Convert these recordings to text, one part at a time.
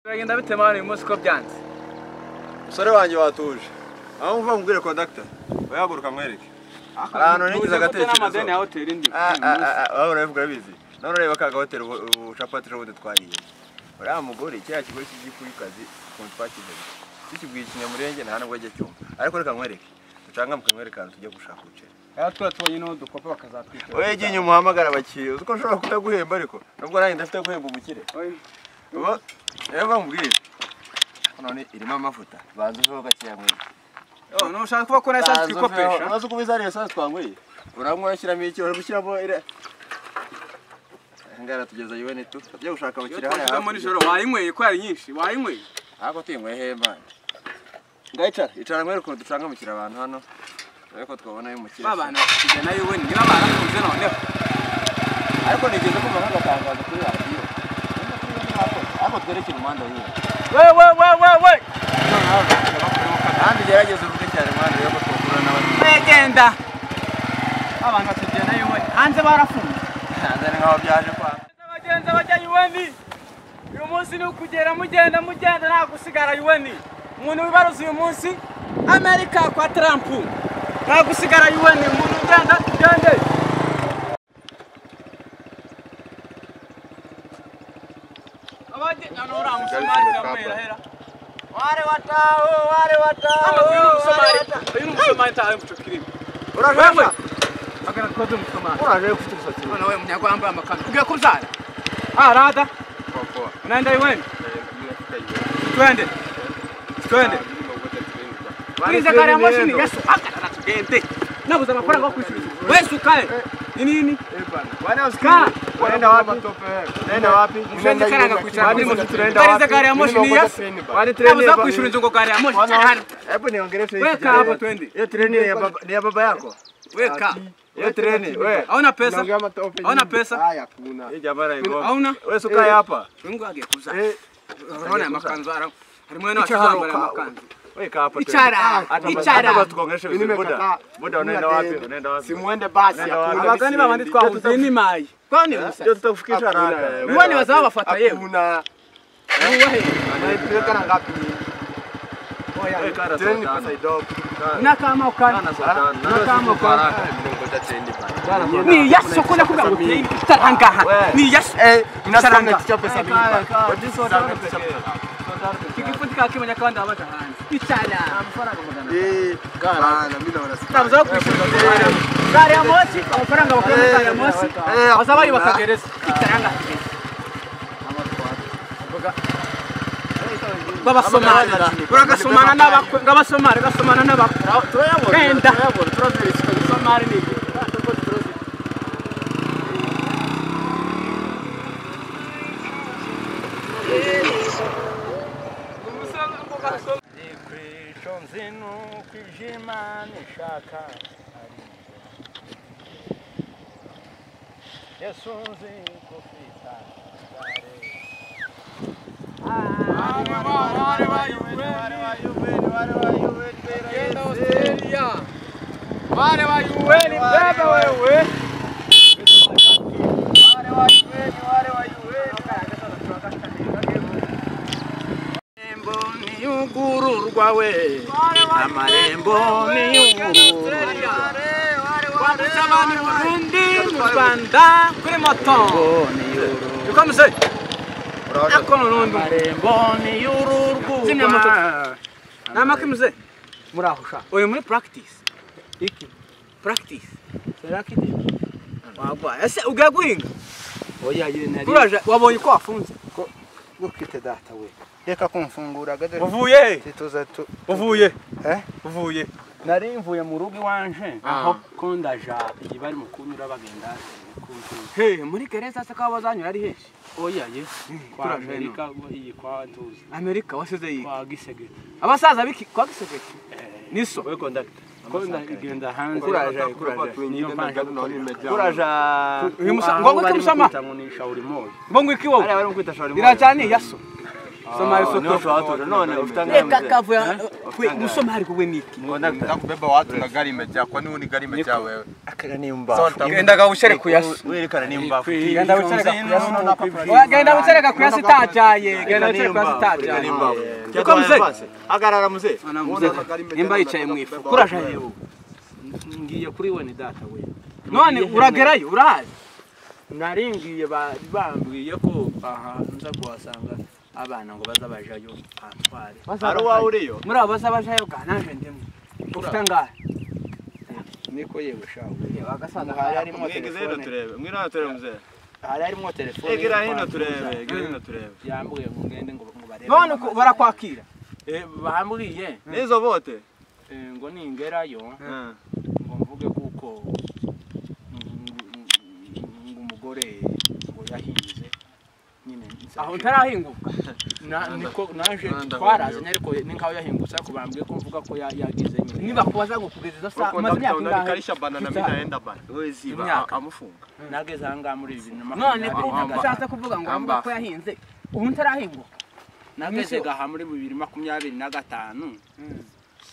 Bagenda bitema uyu munsi ko byanze. Musore wanjye watuje. Aho mva mubwire conductor. Oyaguruka mwereke. Ahantu nigize agatekerezo. Amadeni ya hoteli ndi. Ah, urabivuga bizi. None ureba ka hoteli ubucapati ejo bundi twariye. Uriya mugore kiriya kigo cy'igikuyikazi ukuntu twakize. Kikibwiye ikinyamurenge nta nubwo ajya cyumva. Ariko reka nkwereke. Ducangamuke nkwereke ahantu tujya gushaka ubuceri. Aya tuba tubonye no dukopa bakazatwita. Oye giye inyuma uhamagara abakiriya. Uzi ko nshobora kutaguhemba ariko nubwo nanjye ndafite guhemba umukire. Uba reba mubwire. None irimo amavuta. Banza uveho gakeya mwereke. Oh, no ushaka kuba ko na essence twikopesha. Unazi uko bizari essence twanyweye. Uranywa ushyiramo iki? Uri gushyiramo ire. Ngara tugeza yone tu. Tujye gushaka abakiriya hariya. Tujya muri joro wayinyweye ko yari nyinshi. Wayinyweye. Ariko tuyinyweye he man. Ngayicara, icara mwereke ukuntu ducangamukira abantu hano. Ariko twabona y'umukire. Babana kujya nayo we niba barafunze noneho. Ariko nigeze kumva nk'agatangazo kuri radiyo. Ariko twerekere umuhanda wiwe. We we we we we. Kandi gerageza uvuge cyane mwana rero ko twakura n'abandi. Begenda. Abantu batugenda nayo we. Hanze barafunze. Hanze ni nkaho byaje kwa. Abagenzi bajya yuweni. Uyu munsi ni ukugera mugenda mugenda nta gusigara yuweni. Umuntu wibaruza uyu munsi Amerika kwa Trump. Nta gusigara yuweni umuntu ugenda tugende. Abagenda nora musomali kamwera hera. Wale watao, wale watao. Uyu musomali tawe mchukirimo. Uraje. Agara koze musomali. Uraje ufite umusatsi. None wewe munyagwamba amakano. Ugiye kubyara? Ah, rada. Poa. Unaenda yuweni? Twende. Twende. Tuliza gari ya moshi ni Yesu akatana tugende. Nabuza amafaranga yo kwishyura. Wewe ukae. Ni nini? Bwana usika. Unaenda wapi? Unaenda wapi? Mshenzi karanga kwicara kuri moto. Tunaenda wapi? Tuliza gari ya moshi ni Yesu. Wani treni Nabuza kwishyura inzu ngo gari ya moshi. Hebu niongelee treni. Weka hapo twende. Hiyo treni ni ya baba yako? Weka. Hiyo treni wewe. Hauna pesa? Hauna pesa? Haya kuna. Hii jamaa iko. Hauna? Wewe ukae hapa. Mungu agekuza. Unaona makanzu ara. Harimo na watu makanzu. Weka hapo. Icara. Icara. Hata tukongeshe vizuri. Buda. Buda unaenda wapi? Unaenda wapi? Simuende basi. Abagani babandi twahuze ni mayi. Kwani musa. Ndio tutakufikisha haraka. Uone wazao bafuata yewe. Hakuna. Wewe. Unaipeleka na ngapi? Oya. Treni pesa idogo. Na kama ukana. Na kama ukana. Ni Yesu kuna kuga uteni itaranga. Ni Yesu. Eh, inasanga ticha pesa mingi. Kikifutika kimenya kanda abaja hanze. Icara. Eh, bana mimi naona sasa. Tabuza kwishyura. Gari ya moshi, amafaranga bakora muri gari ya moshi. Bazaba bakagereza. Itaranga. Babasomana. Uragasomana n'abakwe, ngabasomana, gasomana n'abakwe. Turayabona. Genda. Turayabona, turaverifika. Somali ni. Yesu nzi kufita Wale wa UN bebe wewe. Wale wa UN, wale wa UN. Amarembo niyugururwa we. Amarembo niyugururwa. Kwambutsa abantu i Burundi mu Rwanda kuri moto. Niko mzee. Ako nundi. Amarembo niyururwa. Zimya moto. Namaki mzee. Muraho sha. Uyu muri practice. Iki. Practice. Será que tem? Wagwa. Ese ugiye guhinga? Oya yire nari. Kuraje wabonye ko wafunze. Gukite data we. Reka kumfungura gade. Uvuye he? Tuza tu. Uvuye. Eh? Uvuye. Nari mvuye mu rugo iwanje aho kondaja iyi bari mu kunyura bagenda kuntu. He, muri gereza se ko bazanyura ari heshi? Oya ye. Kwa Amerika iyi kwa ntuzi. Amerika wasize iyi. Kwa Gisegeti. Abasaza biki kwa Gisegeti. Niso. Wewe conductor. Konda igenda hanze. Kuraje, kuraje. Niyo mpanje. Kuraje. Uyu musa ngo ngwiki musama. Ngo ni shauri moyo. Ngo ngwiki wowe. Ari bari kwita shauri moyo. Irajani yaso. Somali soko. None ufite angahe? Reka kavuya musomali kuwe niki. Ndakubeba watu na gari imejaa. Kwani huu ni gari imejaa wewe? Akara ni mbafu. Genda gawushere kuyasi. Werekana ni mbafu. Genda wushere kuyasi. Genda wushere kuyasi tajaye. Genda wushere kuyasi tajaye. Uko mzee? Agarara mzee. Nimba yicaye mwifu. Kurajaye ubu. Ngiye kuri we ni data we. None uragerayo urahazi. Naringiye bambwiye ko aha nza kuhasanga abana ngo bazabajayo antware. Ari wawe uriyo? Muri abo bazabajayo ga nanje ndimo. Ufite angahe? Niko yewe shawe. Agasanga hari harimo telefone. Turebe. Mwira turebe mzee. Hari harimo telefone. Egera hino turebe, egera hino turebe. Yambwiye ngo ngende ngo barebe. None barakwakira. Bambwiye. Nizo bote. Ngo ningerayo. Ngo mvuge kuko umugore ngo yahinze nyine aho ntarahinguka niko naje twarazanye ariko ninkaho yahingutse ariko bambwiye ko mvuga ko yagize nyine niba kubaza ngo kugeza izo saa maze imyaka ingahe nikarisha bana na mimi naenda bana wewe ziba amufunga nageze aha muri 2020 none ko ushatse kuvuga ngo avuga ko yahinze ubu ntarahinguka nageze gaha muri 2025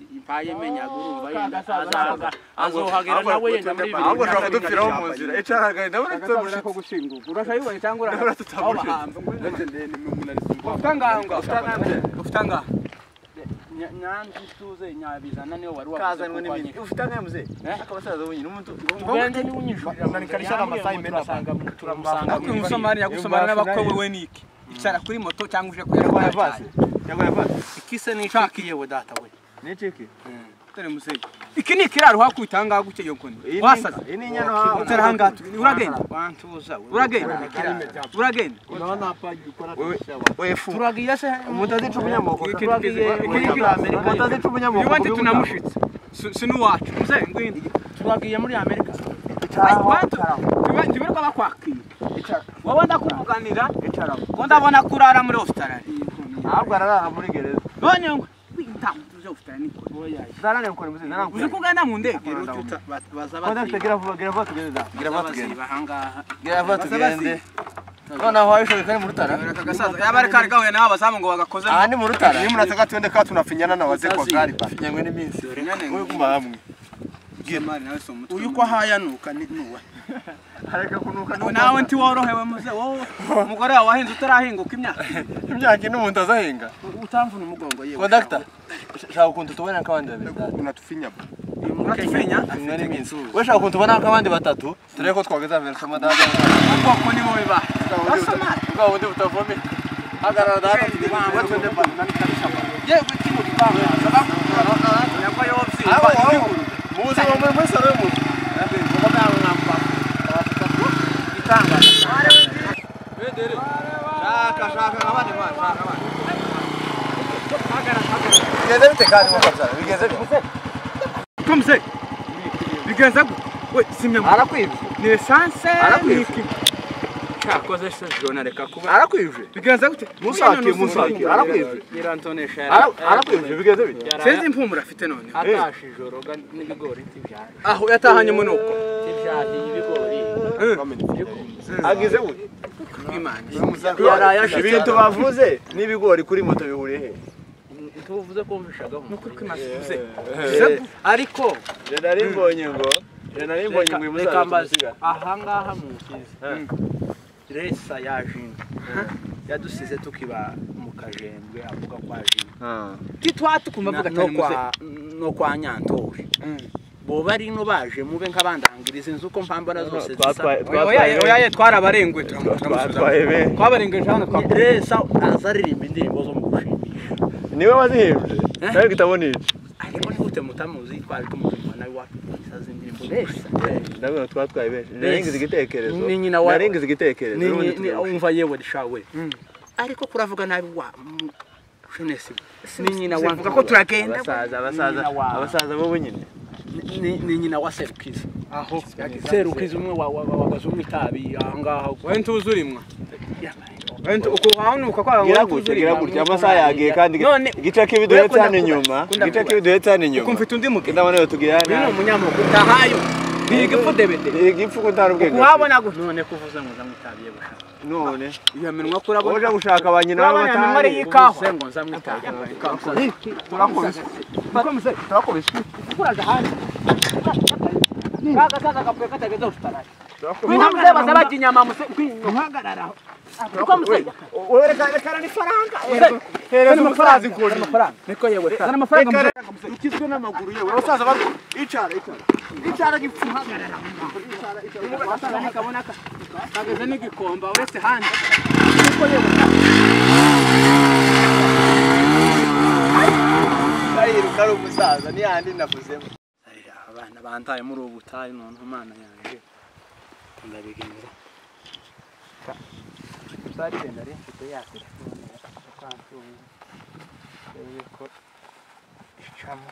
impaye menya gurumva yenda azaga azohagera nawe yenda muri 2000 ahubwo ushobora kudupfiraho mu nzira icaraga ndabona tutamushitse ko gushinguka urashayibonye cyangwa urahamba ufite angahe nyanzi tuze nyabizana niyo wari kazanwe n'ibindi ufite angahe mzee akabasaza wenyine umuntu ugende ni unyishurira unanikarisha na masai mena turamusanga umusomali yagusomana n'abakobwa we niki icara kuri moto cyangwa uje kuyarwaya vasi cyangwa yavasi ikise ni yewe data we Nechiki. Tere mzee. Iki ni kiraro hakwitanga guke yonkoni. Wasaza. Ini nyano utera hanga uragenda. Wantuza. Uragenda. Uragenda. Unaona hapa yuko wewe fu. Turagiye se umutazi cumunyamoko. Umutazi cumunyamoko. Iwanje tunamushitse. Sinu wacu. Mzee ngwindi. Turagiye muri Amerika. Wantu. Ndibiruka bakwakira. Wowe ndakuvuganira. Ko ndabona kurara muri Australia. Ahubwo arara muri gereza. None ngo uzi ko ugana mu ndege yaba ari kari gahuye nawe abazamu ngo bagakoze aha ni mu Rutara ni mnataka tuende kaa tunafinyana na wazee kwa gari ba finyangwe n'iminsi wewe kuma hamwe uyu ko hayanuka ni nuwa areka kunuka nawe nti worohewe muze wowe umugore wawe wahinze utarahinguka imyaka imyaka n'umuntu azahinga utamvuna umugongo yewe conductor shaka ukuntu tubona nk'abandi babiri unatufinya unatufinya we shaka ukuntu tubona nk'abandi batatu turebe ko twageza Versoma dada ubwoko ni wowe ba ubwo bundi butavome hagarara dada yewe kino gitangaza nyakwa yobzi muze muri salo y'umuntu Bigeze bite kandi mukabyara bigeze bite Komse bigenze gute we simya arakwivye ni essence arakwivye cyakoze se jona reka kuba arakwivye bigenze gute musake arakwivye nyirantonesha arakwivye bigenze bite sinzi impumuro afite none atashe ijoro n'ibigori tivyaje aho yatahanye umunuko tivyaje ibigori agize gute Imana ibintu bavuze n'ibigori kuri moto bihuriye he tuvuze ko mvishagaho nukuri kwimasuze ariko nari mbonye ngo uyu musaza aha ngaha mu nkizi Resa yajinze yadusize tukiba mu kajembwe avuga kwa jina titwatu kumva avuga atari muze no kwa Nyantore bo bari no baje mube nk'abandangiriza inzu ko mpambara zose zisa oya twarabarengwe turamusubiza twabarengeje hano twa Resa azaririmba indirimbo zo mu gushimisha niwe wazihimbye nawe kitabona iki ariko ni gute mutamuzi twari tumuzima nawe wacu isazi indirimbo Resa ndabona twatwaye benshi naringize igitekerezo ni nyina wa naringize igitekerezo ni umva yewe dishawe ariko kuravuga nabi wa Jeunesse ni nyina wa ko turagenda abasaza bo nyine ni nyina wa Serukiza aho Serukiza umwe wa wagazumwe itabi ahangaha we ntuzurimwa uko hanuka kwa gira gutya amasaha yagiye kandi gice kibiduhetse hano inyuma gice kibiduhetse hano inyuma kumfite undi muge ndabona yo tugira uyu ni umunyamugo utahayo biga ipfu debede biga ipfu ko ntari ubwenge wabona gutya none kuvuze ngo zamwitabiye gushaka None Iyo minwa kurabona. Oje gushaka abanyina b'abatari. Y'ikawa. Ngo nzamwitaha. Turakubise. Turakubise. Kuraza hanze. Kagasaza kapwe katageza usitaraye. Kwino mzee basaba inyama muse kwino. Uhagarara. Uko muse. Reka reka ni faranga. Hereza umusaza inkoni. Niko yewe. Zana amafaranga. Ukizwe n'amaguru yewe. Abasaza bari icara icara. Icara gipfu. Icara. Kabona kageze n'igikomba uretse hanze. Niko yewe. Kariruka ari umusaza ni yandi navuzemo. Abana bantaye muri ubu butayu none Imana yanjye ndabigenza. Usari nari mfite ya telefone kwantuye yuko icamo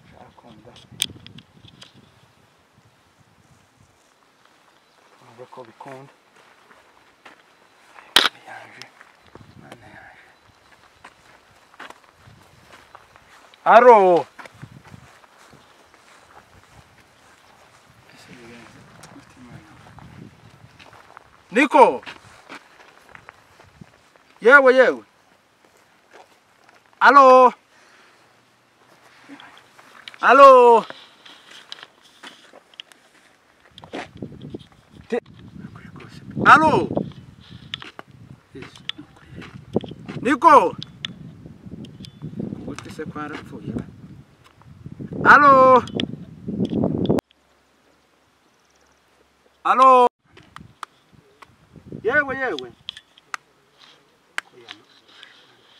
shakunda ko bikunda yaje Imana yaje. Aro. Niko. Yewe yewe. Alo. Alo. Alo. Niko. Ugutse kwarapfuye. Alo. Alo. Yewe yewe.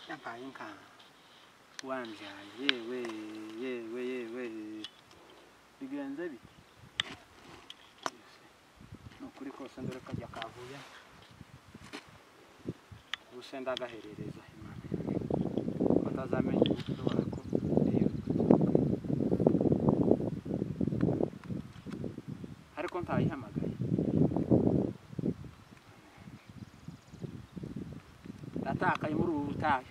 Yampaye inka. Wambyaye yewe yewe yewe. Bigenze bite? Nukuri kose ndore kajya kavuye. Ubuse ndagaherereza Imana. Batazamenya umutwe wako. Ariko ntayihamagaye. Ndatakaye muri ubu butayu.